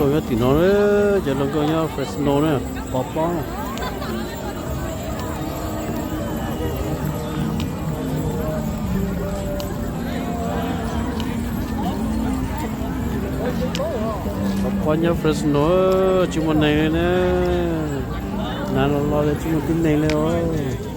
Nyob tim no, cov hluas nkauj nyob Fresno na, pov pob na. Pov pob nyob Fresno, tsis muaj neeg li na. Hnav los los li tsis muaj tib neeg li os.